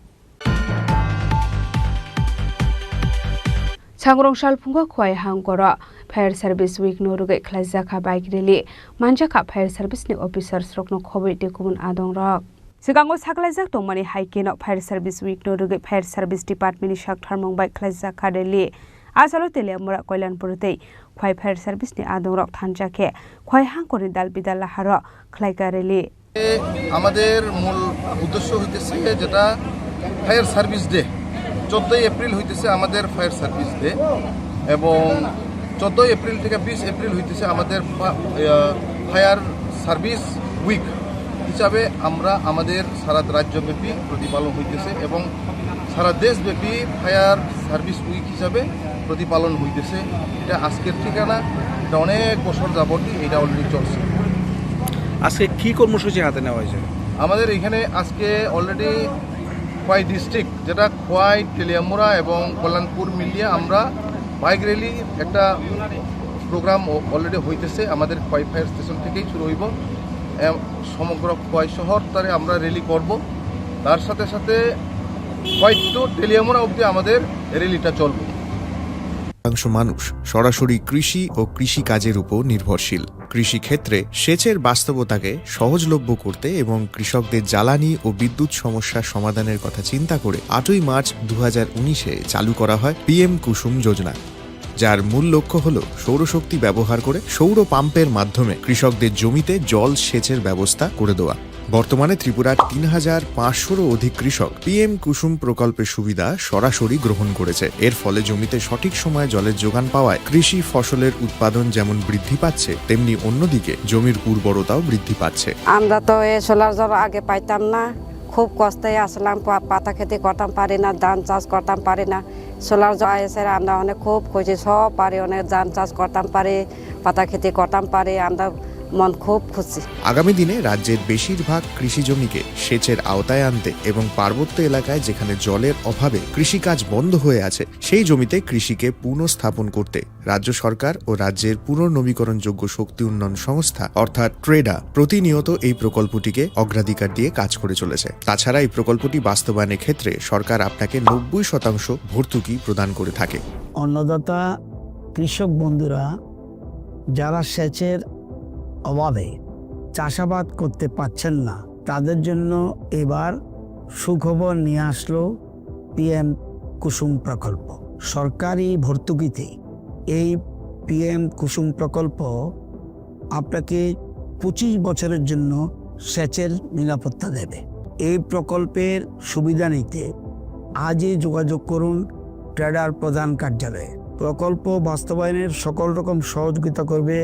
Sangrong salphungo Khwai hangkoro Fire Service Week no rwgwi khlaijak kha bike rally. Manjak kha fire service ni officers rokno khobwi tei kubun adong rok. Swkango saklaijak tongmani hai khe no Fire Service Week no rwgwi Fire Service Department ni saktharmung bai khlaijak kha rally. Asalo Teliamura, Koilanpur tei Khwai Fire Service ni adong rok thansa khe Khwai hangkor ni dal bidal laharo khlai kha rally. আমাদের মূল উদ্দেশ্য হইতেছে যেটা fire service day, চোদ্দই এপ্রিল হইতেছে আমাদের fire service day এবং চোদ্দই এপ্রিল থেকে বিশ এপ্রিল হইতেছে আমাদের ফা-, আহ, ফায়ার সার্ভিস উইক হিসাবে আমরা আমাদের সারা রাজ্যব্যাপী প্রতিপালন হইতেছে এবং সারা দেশব্যাপী ফায়ার সার্ভিস উইক হিসাবে প্রতিপালন হইতেছে। এটা আজকের ঠিকানা, এটা অনেক বছর যাবতই এটা অলরেডি চলছে। আজকে কি কর্মসূচি হাতে নেওয়া হয়েছে? আমাদের এখানে আজকে অলরেডি খোয়াই ডিস্ট্রিক্ট, যেটা খোয়াই, তেলিয়ামুড়া এবং কল্যাণপুর মিলিয়ে আমরা বাইক র্যালি একটা প্রোগ্রাম অ-, অলরেডি হইতেছে। আমাদের খোয়াই ফায়ার স্টেশন থেকেই শুরু হইব। এম, সমগ্র খোয়াই শহর তারে আমরা র্যালি করব। তার সাথে সাথে খোয়াই টু তেলিয়ামুড়া অবধি আমাদের র্যালিটা চলবে। শতাংশ মানুষ সরাসরি কৃষি ও কৃষিকাজের উপর নির্ভরশীল। কৃষিক্ষেত্রে সেচের বাস্তবতাকে সহজলভ্য করতে এবং কৃষকদের জ্বালানি ও বিদ্যুৎ সমস্যা সমাধানের কথা চিন্তা করে আটই মার্চ দু হাজার উনিশে চালু করা হয় পিএম কুসুম যোজনা, যার মূল লক্ষ্য হল সৌরশক্তি ব্যবহার করে সৌর পাম্পের মাধ্যমে কৃষকদের জমিতে জল সেচের ব্যবস্থা করে দেওয়া। বর্তমানে ত্রিপুরার তিন হাজার পাঁচশোরও অধিক কৃষক পিএম কুসুম প্রকল্পের সুবিধা সরাসরি গ্রহণ করেছে। এর ফলে জমিতে সঠিক সময়ে জলের যোগান পাওয়ায় কৃষি ফসলের উৎপাদন যেমন বৃদ্ধি পাচ্ছে, তেমনি অন্যদিকে জমির উর্বরতাও বৃদ্ধি পাচ্ছে। আমরা তো এই সোলার জল আগে পাইতাম না, খুব কষ্টে আসলাম, পা-, পাতা খেতে করতাম পারি না, ধান চাষ করতাম পারি না। সোলার জল এসে আমরা অনেক খুব খুশি, সব পারি, অনেক ধান চাষ করতাম পারি, পাতা খেতে করতাম পারি, আমরা মন খুব খুশি। আগামী দিনে রাজ্যের বেশিরভাগ কৃষি জমিকে সেচের আওতায় আনতে এবং পার্বত্য এলাকায় যেখানে জলের অভাবে কৃষিকাজ বন্ধ হয়ে আছে, সেই জমিতে কৃষিকে পুনঃস্থাপন করতে রাজ্য সরকার ও রাজ্যের পুনর্নবীকরণযোগ্য শক্তি উন্নয়ন সংস্থা অর্থাৎ ট্রেডা প্রতিনিয়ত এই প্রকল্পটিকে অগ্রাধিকার দিয়ে কাজ করে চলেছে। তাছাড়া এই প্রকল্পটি বাস্তবায়নের ক্ষেত্রে সরকার আপনাকে নব্বই শতাংশ ভর্তুকি প্রদান করে থাকে। অন্নদাতা কৃষক বন্ধুরা যারা সেচের অভাবে চাষাবাদ করতে পারছেন না, তাদের জন্য এবার সুখবর নিয়ে আসলো পিএম কুসুম প্রকল্প। সরকারি ভর্তুকিতে এই পিএম কুসুম প্রকল্প আপনাকে পঁচিশ বছরের জন্য সেচের নিরাপত্তা দেবে। এই প্রকল্পের সুবিধা নিতে আজই যোগাযোগ করুন ট্রেডার প্রধান কার্যালয়ে। প্রকল্প বাস্তবায়নের সকল রকম সহযোগিতা করবে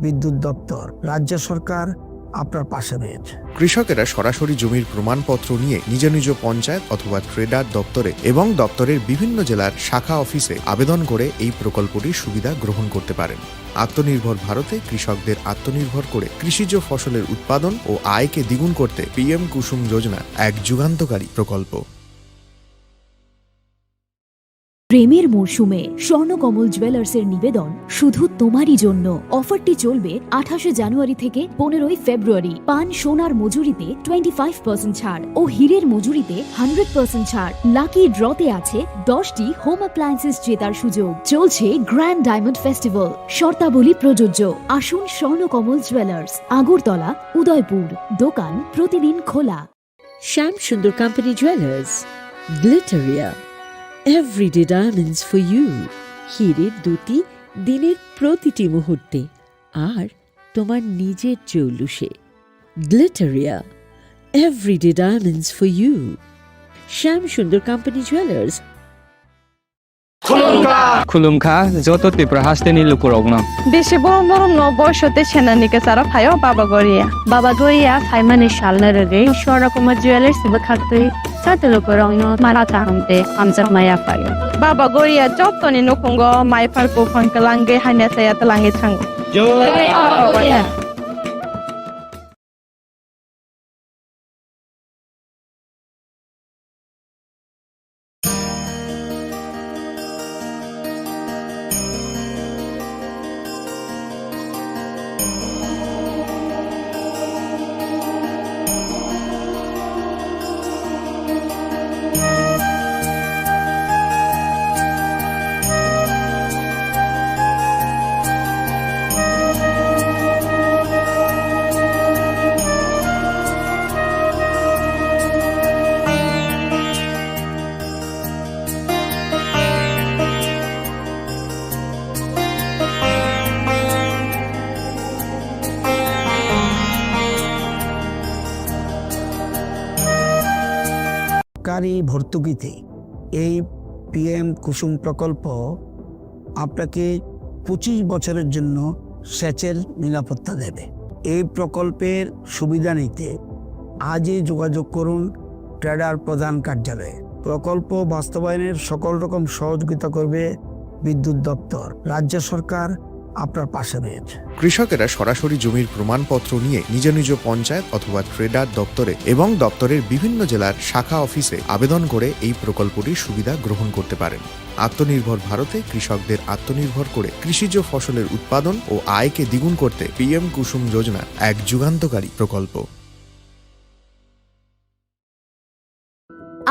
বিদ্যুৎ দপ্তর। রাজ্য সরকার আপনার পাশে রয়েছে। কৃষকেরা সরাসরি জমির প্রমাণপত্র নিয়ে নিজ নিজ পঞ্চায়েত অথবা ট্রেডার দপ্তরে এবং দপ্তরের বিভিন্ন জেলার শাখা অফিসে আবেদন করে এই প্রকল্পটির সুবিধা গ্রহণ করতে পারেন। আত্মনির্ভর ভারতে কৃষকদের আত্মনির্ভর করে কৃষিজ ফসলের উৎপাদন ও আয়কে দ্বিগুণ করতে পিএম কুসুম যোজনা এক যুগান্তকারী প্রকল্প। প্রেমের মরশুমে স্বর্ণকমল জুয়েলার্সের নিবেদন শুধু তোমারই জন্য। অফারটি চলবে আঠাশে জানুয়ারি থেকে পনেরোই ফেব্রুয়ারি। পান সোনার মজুরিতে টোয়েন্টি ফাইভ পার্সেন্ট ছাড় ও হীরের মজুরিতে হান্ড্রেড পার্সেন্ট ছাড়। লাকি ড্রতে আছে দশটি হোম অ্যাপ্লায়েন্সেস জেতার সুযোগ। চলছে গ্র্যান্ড ডায়মন্ড ফেস্টিভ্যাল, শর্তাবলী প্রযোজ্য। আসুন স্বর্ণকমল জুয়েলার্স, আগরতলা, উদয়পুর। দোকান প্রতিদিন খোলা। Shyam Sundar company jewellers, Glitteria, everyday diamonds for you. হীরের দ্যুতি দিনের প্রতিটি মুহূর্তে, আর তোমার নিজের জৌলুসে। Glitteria, everyday diamonds for you. Shyam Sundar company jewellers. Khulumkha joto Tripura hasteni lukurokno. Bisi borom borom no boiso tei senani kwcharo phaio Baba Goria. Baba Goria phaimani salno rwgwi Swarna Kumar Jewellers bwkhaktwi joto lukurokno mara kaham tei hamjakma yaphaio. Baba Goria jotoni nukhungo mai phar buphang kwlangwi hamya chaya twlangwi thango. Jai Baba Goria. সরকারি ভর্তুকিতে এই পিএম কুসুম প্রকল্প আপনাকে পঁচিশ বছরের জন্য সেচের নিরাপত্তা দেবে। এই প্রকল্পের সুবিধা নিতে আজই যোগাযোগ করুন ট্রেডার প্রধান কার্যালয়ে। প্রকল্প বাস্তবায়নের সকল রকম সহযোগিতা করবে বিদ্যুৎ দপ্তর। রাজ্য সরকার আপনার পাশে রয়েছে। কৃষকেরা সরাসরি জমির প্রমাণপত্র নিয়ে নিজ নিজ পঞ্চায়েত অথবা ট্রেডার দপ্তরে এবং দপ্তরের বিভিন্ন জেলার শাখা অফিসে আবেদন করে এই প্রকল্পটির সুবিধা গ্রহণ করতে পারেন। আত্মনির্ভর ভারতে কৃষকদের আত্মনির্ভর করে কৃষিজ ফসলের উৎপাদন ও আয়কে দ্বিগুণ করতে পিএম কুসুম যোজনা এক যুগান্তকারী প্রকল্প।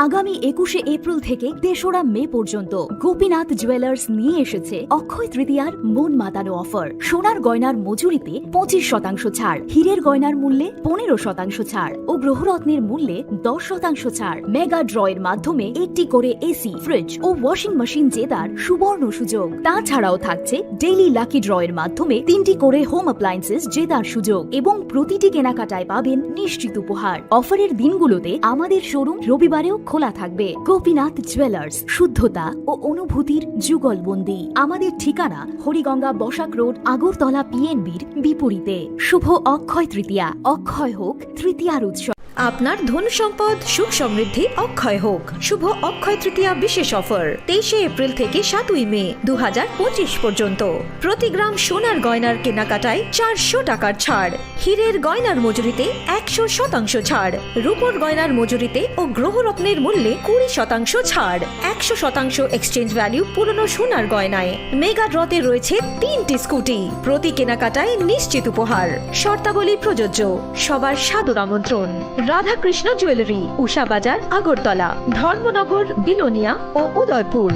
আগামী একুশে এপ্রিল থেকে তেসরা মে পর্যন্ত গোপীনাথ জুয়েলার্স নিয়ে এসেছে অক্ষয় তৃতীয়ার মন মাতানো অফার। সোনার গয়নার মজুরিতে পঁচিশ শতাংশ ছাড়, হীরের গয়নার মূল্যে পনেরো শতাংশ ছাড় ও গ্রহরত্নের মূল্যে দশ শতাংশ ছাড়। মেগা ড্রয়ের মাধ্যমে একটি করে এসি, ফ্রিজ ও ওয়াশিং মেশিন জেতার সুবর্ণ সুযোগ। তাছাড়াও থাকছে ডেইলি লাকি ড্রয়ের মাধ্যমে তিনটি করে হোম অ্যাপ্লায়েন্সেস জেতার সুযোগ এবং প্রতিটি কেনাকাটায় পাবেন নিশ্চিত উপহার। অফারের দিনগুলোতে আমাদের শোরুম রবিবারেও খোলা থাকবে। গোপীনাথ জুয়েলার্স, শুদ্ধতা ও অনুভূতির যুগলবন্দি। আমাদের ঠিকানা হরিগঙ্গা বসাক রোড, আগরতলা পিএনবির বিপরীতে। শুভ অক্ষয় তৃতীয়া, অক্ষয় হোক তৃতীয়ার উৎসব। আপনার ধন সম্পদ সুখ সমৃদ্ধি অক্ষয় হোক। শুভ অক্ষয় তৃতীয়া বিশেষ অফার তেইশে এপ্রিল থেকে সাতই মে দু হাজার পঁচিশ পর্যন্ত। প্রতি গ্রাম সোনার গয়নার কেনাকাটায় চারশো টাকার ছাড়, হীরের গয়নার মজুরিতে একশো শতাংশ ছাড়, রূপোর গয়নার মজুরিতে ও গ্রহরত্নের মূল্যে কুড়ি শতাংশ ছাড়, একশো শতাংশ এক্সচেঞ্জ ভ্যালু পুরনো সোনার গয়নায়। মেগা ড্রতে রয়েছে তিনটি স্কুটি, প্রতি কেনাকাটায় নিশ্চিত উপহার। শর্তাবলী প্রযোজ্য। সবার সাদর আমন্ত্রণ। রাধাকৃষ্ণ জুয়েলারি, উষা বাজার, আগরতলা, ধর্মনগর, বিলোনিয়া ও উদয়পুর।